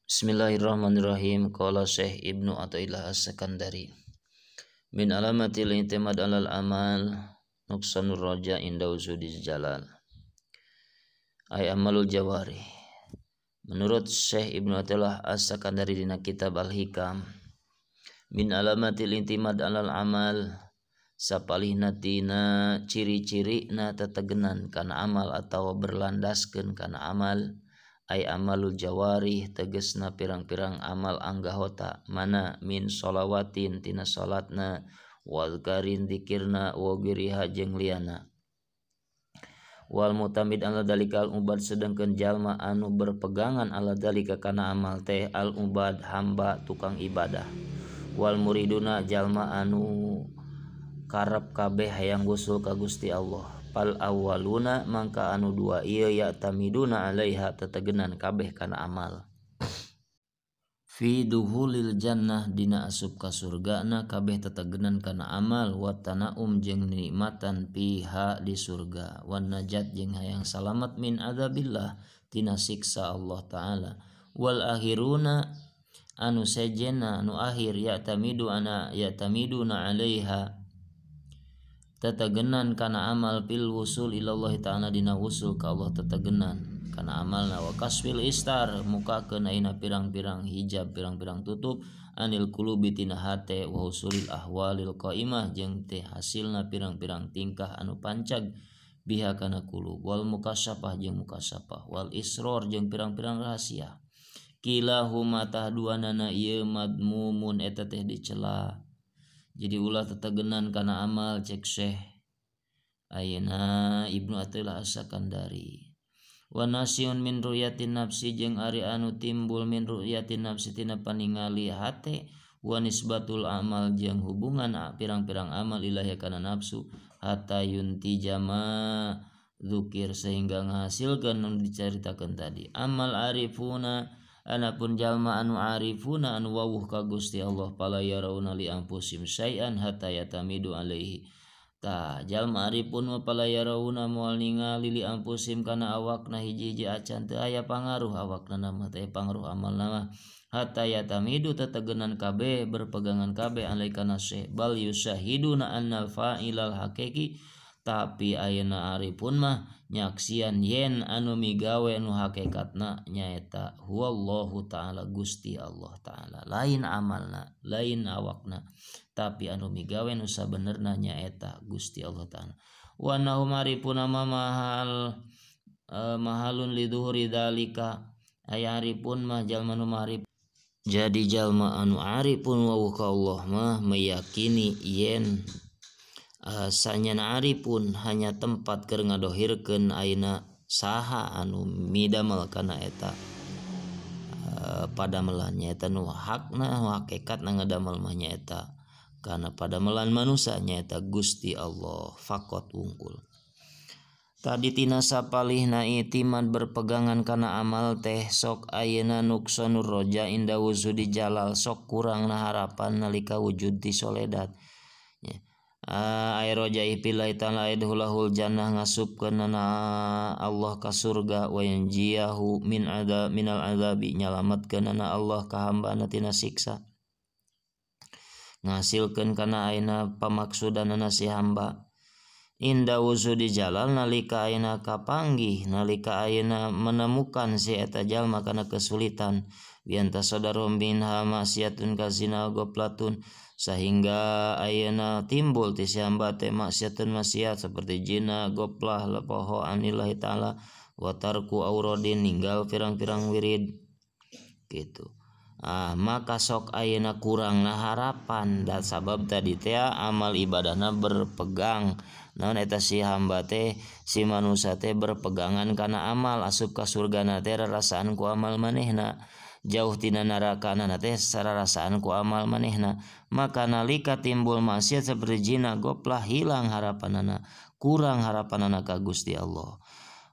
Bismillahirrahmanirrahim. Qala Syekh Ibnu Athaillah As-Sakandari, min alamatil i'timad alal amal nuqsanur raja inda wujudil jalal ay amalul jawari. Menurut Syekh Ibnu Athaillah As-Sakandari dina kitab Al-Hikam, min alamatil i'timad alal amal sapalihna tina ciri-cirina tetegenan kana amal atau berlandaskeun kana amal ay amalul jawarih tegesna pirang-pirang amal anggahota mana min sholawatin tina salatna wazkarin dikirna wa giriha jeung liana wal mutamid ala dalikal ubad sedangkeun jalma anu berpegangan ala dalika kana amal teh al ubad hamba tukang ibadah wal muriduna jalma anu karep kabeh hayang gusul ka Gusti Allah pal awaluna mangka anu dua ieu ya'tamiduna alaiha tetegenan kabeh kana amal fi duhulil jannah dina asup ka surgana kabeh tetegenan kana amal wa tanaum jeung nikmatan piha di surga wan najat jeung hayang salamat min adzabillah tina siksa Allah taala wal akhiruna anu sejenna anu akhir ya'tamidu ana ya'tamiduna alaiha tetegenan kana amal pil wusul ilallahi ta'ala dina wusul ka Allah tetegenan kana amalna wa kasfil istar mukakeun ayeuna pirang-pirang hijab pirang-pirang tutup anil qulubi tina hate wa husulil ahwalil qaimah jeung teh hasilna pirang-pirang tingkah anu pancag biha kana qulub wal mukasyafah jeung mukasyafah wal isror jeung pirang-pirang rahasia kilahuma tahduanana ieu madmumun eta teh dicela. Jadi ulah tetegenan kana amal cek Syekh ayeuna Ibnu Athaillah As-Sakandari wa nasyun min ru'yatin nafsi jeung ari anu timbul min ru'yatin nafsi tina paningali hate wa nisbatul amal jeung hubungan pirang-pirang amal ilahi kana nafsu hatta yuntijama dzukir sehingga ngahasilkeun nu dicaritakeun tadi amal arifuna anapun jalma anu arifuna anu wawuh ka Gusti Allah pala yarauna li anfusim syai'an hatta yatamidu alaihi. Tah jalma arifun wa pala yarauna moal ningali li anfusim kana awakna hiji-hiji acan teu aya pangaruh awakna mah teu pangaruh amalna mah hatta yatamidu tetegenan kabeh berpegangan kabeh alai kana syai' bal yusyahiduna annal fa'ilal haqiqi tapi ayeuna arifun mah nyaksian yen anu migawe nu hakikatna nyaeta huwallahu ta'ala Gusti Allah ta'ala lain amalna lain awakna tapi anu migawe nu sabenerna nyaeta Gusti Allah ta'ala wa annahum arifuna ma mahal mahalun liduhuri dalika aya arifun mah jalma nu marif jadi jalma anu arifun wa ka Allah mah meyakini yen sanyana arifun hanya tempat keur ngadohirkeun ayeuna saha anu midamel kana eta padamelan nyaeta nu hakna hakikatna ngadamel mah nyaeta kana padamelan manusa nyaeta Gusti Allah faqat wungkul. Tadi tina sapalihna itiman berpegangan kana amal teh sok ayeuna nuqsanur roja inda wujudi jalal sok kurangna harapan nalika wujud di soledat. Ay rojai pilai ta'ala idhulahul jannah ngasupkeun Allah ka surga wa yanjiyahu min adza minal adzabi nyalamatkeun Allah ka hambana tina siksa ngasilkeun kana ayeuna pamaksudanana si hamba inda wujudi jalal nalika ayeuna kapanggih nalika ayeuna menemukan si eta jalma kana kesulitan bianta sadarum minha maksiatun kazina goplatun sehingga ayeuna timbul ti si hamba teh maksiatun maksiat seperti zina goplah lepoho anillahi ta'ala wa tarku aurodin ninggal pirang-pirang wirid gitu. Maka sok ayeuna kurangna harapan dan sabab tadi teh amal ibadahna berpegang naon eta si hamba teh si manusia teh berpegangan kana amal asup ka surgana teh rarasaan ku amal manehna jauh tina neraka na teh sararasaan ku amal manehna maka nalika timbul maksiat seperti zina goplah hilang harapanana kurang harapanana ka Gusti Allah.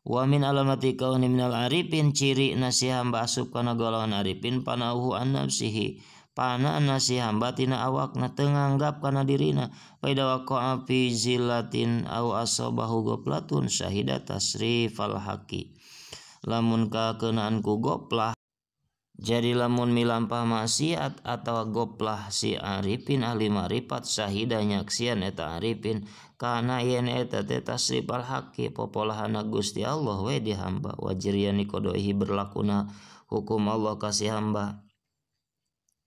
Wa min alamati kauni minal arifin ciri nasi hamba asup kana golongan arifin panauhu an nafsihi pana nasi hamba tina awakna teu nganggap kana dirina faida waqa'a fi zillatin au asabahu goplatun syahida tasrifal haqi lamun kakeunaan ku goplah Jadi lamun milampah maksiat atawa goplah si arifin ahli ma'rifat sahida nyaksian eta arifin kana yen eta teh tasrifal haqi popolahana Gusti Allah we di hamba wajriyani qadaihi berlakuna hukum Allah kasih hamba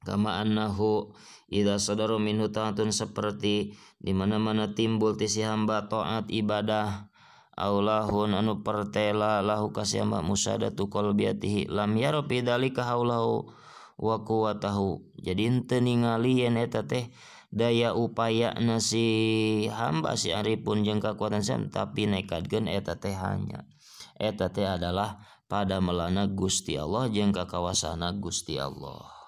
kama annahu idza sadara minhu ta'atun seperti di mana-mana timbul ti si hamba taat ibadah aulahun anu pertela lahu kasih hamba musadatu qalbiyatihi lam yara fi dzalika haulahu wa quwwatahu. Jadi henteu ningali yen eta teh daya upaya na si hamba si arifun jeung kakuatan sam tapi nekadkeun eta teh hanya eta teh adalah pada melana Gusti Allah jeung kakawasana Gusti Allah.